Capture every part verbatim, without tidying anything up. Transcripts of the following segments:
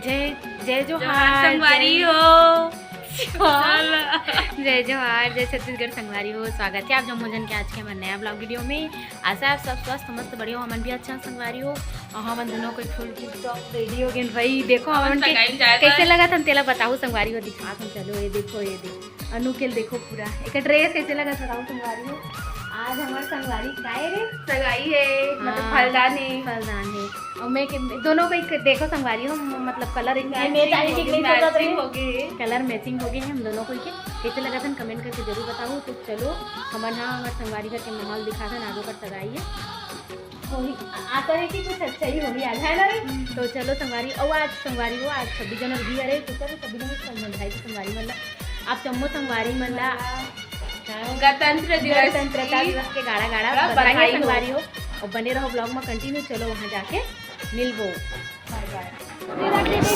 जय, जय जोहार, संगवारी हो। जय जोहार, जय छत्तीसगढ़ संगवारी हो। स्वागत है आप जम्मो झन के आज के हमर नया vlog video में। आशा है आप सब स्वस्थ मस्त बढ़िया हो, हमन भी अच्छा संगवारी हो। और हमन दोनों कोई full tip top ready हो गए भाई। देखो हमन के कैसे लगत हन तेला बताहू संगवारी हो, दिखात हन। चलो ये देखो, ये देखो। अनु के ल देखो पूरा। एक dress कैसे लगत बताओ संगवारी हो। आज हमर संगवारी काय रे? सगाई है, मतलब हाँ, फलदान है। फलदान है। और मैं के, दोनों को एक देखो संगवारी हो, मतलब colour एक ये matching हो गए, matching हो गए। Colour matching हो गए हैं हम दोनों को के। कैसे लगत हन comment करके जरूर बताओ। तो चलो हमन हा हमर संगवारी घर के माहौल दिखात हन, आगू कर सगाई है। होही, आ-, आशा है कि कुछ अच्छा ही होही आज, है ना रे? हम्म। तो चलो संगवारी, और आज संगवारी हो, आज छब्बीस जनवरी भी हरे, तो चलो छब्बीस जनवरी के संग-, बधाई के संगवारी मन ला, आप जम्मो संगवारी मन ला गणतंत्र दिवस गणतंत्रता की दिवस के गाड़ा गाड़ा बधाई बधाई हो। संगवारी हो, और बने रहो vlog में continue। चलो वहाँ जाके मिलबो।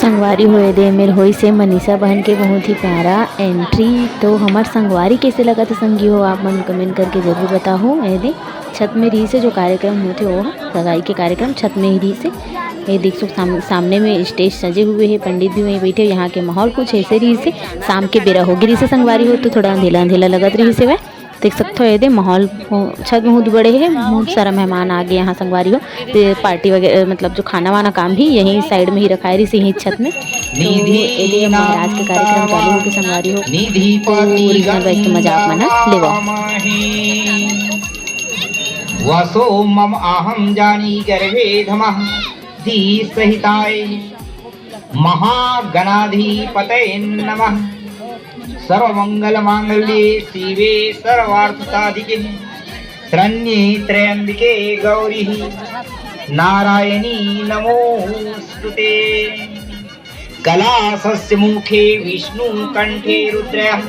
संगवारी हो, एदे मेर होइस हे मनीषा बहन के बहुत ही प्यारा entry। तो हमर संगवारी कैसे लगत हे संगी हो, आप मन comment करके जरूर बताहू। एदे छत में रहिस हे जो कार्यक्रम होथे, वो सगाई के कार्यक्रम छत में ही रहिस हे। ये देख सक-, साम-, सामने में stage सजे हुए हे, पंडित भी वहीं बैठे हे। यहाँ के माहौल कुछ ऐसे रहिस हे, शाम के बेरा हो गे रहिस हे संगवारी हो, तो थोड़ा अंधेला अंधेला लगत रहिस हे। देख सकथो, एदे माहौल, ओ, छत बहुत बड़े हे, बहुत सारा मेहमान आ गे यहाँ संगवारी हो। ते party वगैरह, मतलब जो खाना वाना काम भी यही side में ही रखाए रहिस, यही छत में। तो एदे अब महाराज के कार्यक्रम चालू होके संगवारी हो, तो original voice के मजा आप मन ह लेवा। वसो मम अहम जानी गर्भे धमः धी सहिताय। महागणाधिपतये नमः। सर्वमंगलमांगल्ये शिवे सर्वार्थसाधिके शरण्ये त्र्यंबिके गौरी नारायणी नमोस्तुते। कलासस्य मुखे विष्णु कंठे रुद्रः।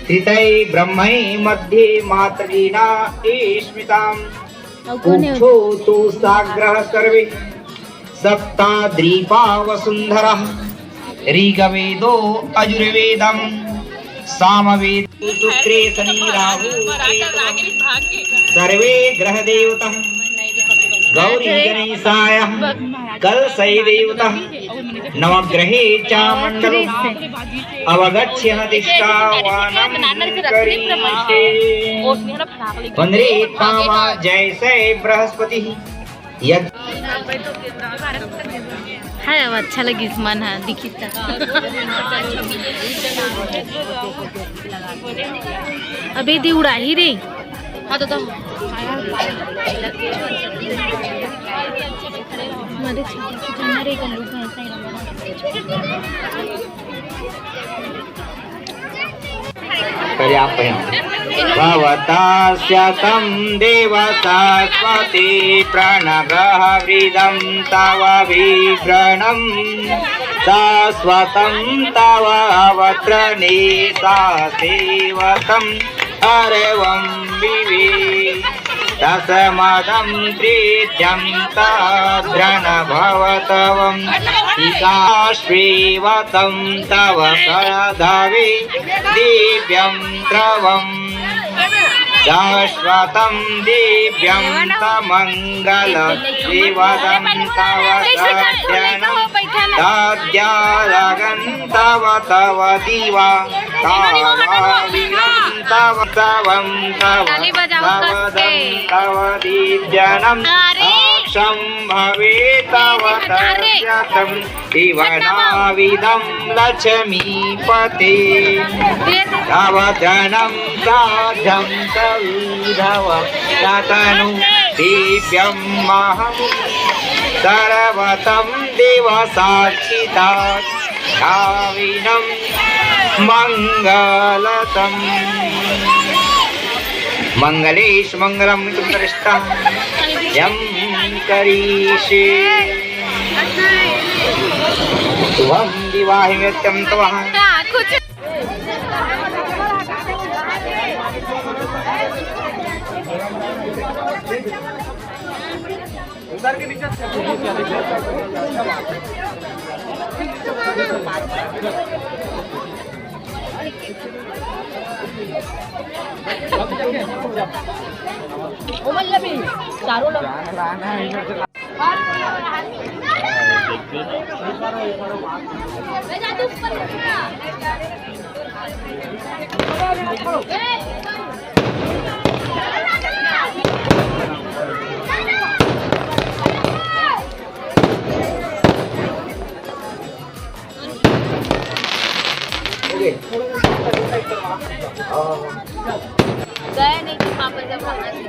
कृतये ब्रह्मणे मध्ये मातृगीना स्मृताम्। कुक्षो तु साग्रः सर्वे सप्ता द्वीपा वसुंधरः। ऋग्वेदो अजुर्वेदं सामवेदो शुक्रे शनि राहु केतवः। सर्वे ग्रह देवतः गौरी गणेशाय कलशे देवतः। नवग्रहे च मंडलम् अवगच्छेन दिष्टावानं करिष्ये। वंदे कामा जैसे बृहस्पति यज्ञ। है, अब अच्छा लगिस मन ह दिखिस त। अबे दी उड़ाही रे। हाँ तो, तो। हमारे छोटे से जानवर एक उल्लू का ऐसा ही लगा। भवतः शतं देव सरस्वती प्रणगः वृदं तव विव्रणं शाश्वतं तव अवत्र निशासेवतं हरवं विवे। दशमदं त्रिज्यं तद्रन भवतवं विकाश्वेव तं तव करधवे दिव्यं द्रवम्। शाश्वतं दिव्यं तमङ्गलम्। विवदं तव सज्जनं तद्यारगं तव तव दिवा तावाविरं तव तवं तव ताली बजाओ कस के। सवदं तव दीप्यनं अरे। अक्षं भवे तव अरे। तद्यतं दिवनाविदं लक्ष्मीपते। तव धनं साध्यं सौधव रतनु दिव्यं महं सर्वतं दिव साक्षिता काविनं मङ्गलतम्। मङ्गलेश मङ्गलं सुतरिष्ठं यं करिष्ये। शुभं विवाहे नित्यं तव। हाँ, कुछ उधर के नीचे से। ओ मल्लबी, चारों लोग। गए नहीं तो पापा जब वहाँ से।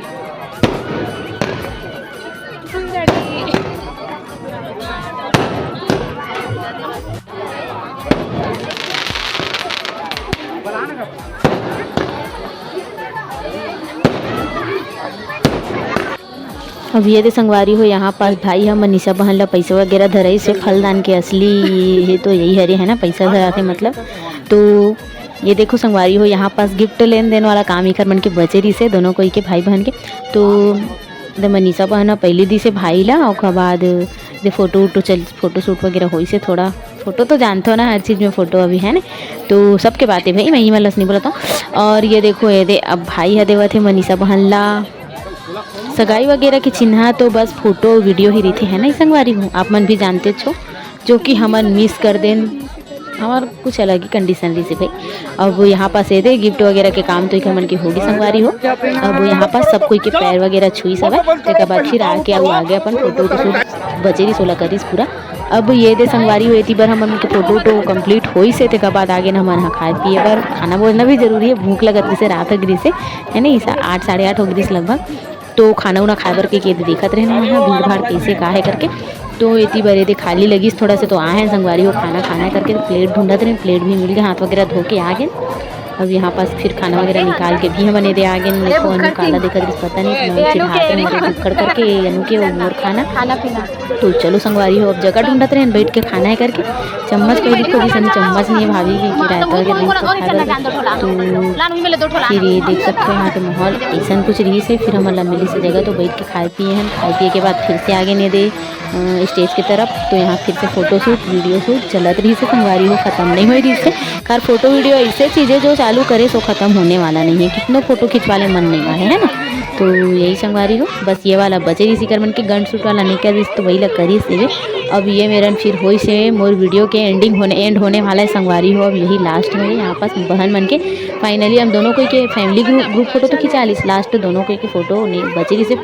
अब ये दे संगवारी हो, यहाँ पास भाई ह मनीषा बहन ला पैसा वगैरह धराइस हे, फलदान के असली ये तो यही हरे है ना, पैसा धराथे मतलब। तो ये देखो संगवारी हो, यहाँ पास गिफ्ट लेन देन वाला काम इखर मन के बचे रहिसे, दोनों कोई के, भाई बहन के। तो दे मनीषा बहन ह पहली दिसे भाई ला, ओकर बाद दे फोटो उटो चल, फोटो शूट वगैरह होइसे थोड़ा। फोटो तो जानथो ना, हर चीज में फोटो अभी है ना, तो सबके बात है भाई, मैं ही मलस नहीं बोलता। और ये देखो, ये दे अब भाई ह देवत हे मनीषा बहन ला सगाई वगैरह के चिन्हा तो बस फोटो वीडियो ही रहिथे, है ना संगवारी हो, आप मन भी जानते छो, जो कि हमन मिस कर देन, हमार कुछ अलग ही कंडीशन रहिसे भाई। अब यहाँ पास ये दे गिफ्ट वगैरह के काम तो इखर मन के होगी संगवारी हो। अब यहाँ पास सब कोई के पैर वगैरह छुई सब है, तेकर बाद फिर आके अब आगे अपन फोटो के शूट बचे रहिस ओला करिस पूरा। अब ये दे संगवारी हो, एती बर हमन के फोटो तो कंप्लीट होइस हे, तेकर बाद आगे न हमन ह खाए पिए बर, खाना भोजना भी जरूरी है, भूख लगत रहिसे, रात हो गिरिसे, है ना, इसा आठ, साढ़े आठ हो गिरिस लगभग। तो खाना उना खाए बर के, के देखत रहे ना, यहाँ भीड़ भाड़ कैसे का है करके। तो एती बर ये दे खाली लगिस थोड़ा से, तो आए हैं संगवारी हो खाना खाना है करके, तो प्लेट ढूंढत रहे, प्लेट भी मिल गए, हाथ वगैरह धो के आ गए। अब यहाँ पास फिर खाना वगैरह निकाल के भी हमन ये दे आ गए। देखो अनु काला देखत रहिस, पता नहीं, इतना चिढ़ात रहे मोरे कुक्कड़ करके, अनु के और मोर खाना। खाना पीना। तो चलो संगवारी हो, अब जगह ढूंढत रहे बैठ के खाना है करके। चम्मच पहली खोजी सनी चम्मच नहीं है भाभी की, कि रायता के दिन सब खाए बर। तो फिर ये देख सकते हो यहाँ के माहौल ऐसा कुछ रहिस हे। फिर हमन ला मिलिस जगह तो बैठ के खाए पिए हैं। खाए पिए के बाद फिर से आगे ने दे स्टेज की तरफ। तो यहाँ फिर से फोटो शूट, वीडियो शूट चलत रहिस हे संगवारी हो, खत्म नहीं होए रहिस हे। कार फोटो वीडियो ऐसे चीज है जो चालू करे सो खत्म होने वाला नहीं है, कितनों फोटो खिंचवा ले मन नहीं माने, है ना। तो यही संगवारी हो, बस ये वाला बचे रहिस हे, इकर मन के गन शूट वाला नहीं कर रहिस, तो वही ला करिस हे। अब ये मेरन फिर होइस हे, मोर वीडियो के एंडिंग होने, एंड होने वाला है संगवारी हो। अब यही लास्ट में यहाँ पास बहन मन के फाइनली हम दोनों कोई के फैमिली ग्रुप, ग्रुप फोटो तो खिंचा लिस, लास्ट दोनों कोई के फोटो नहीं बचे रहिस हे।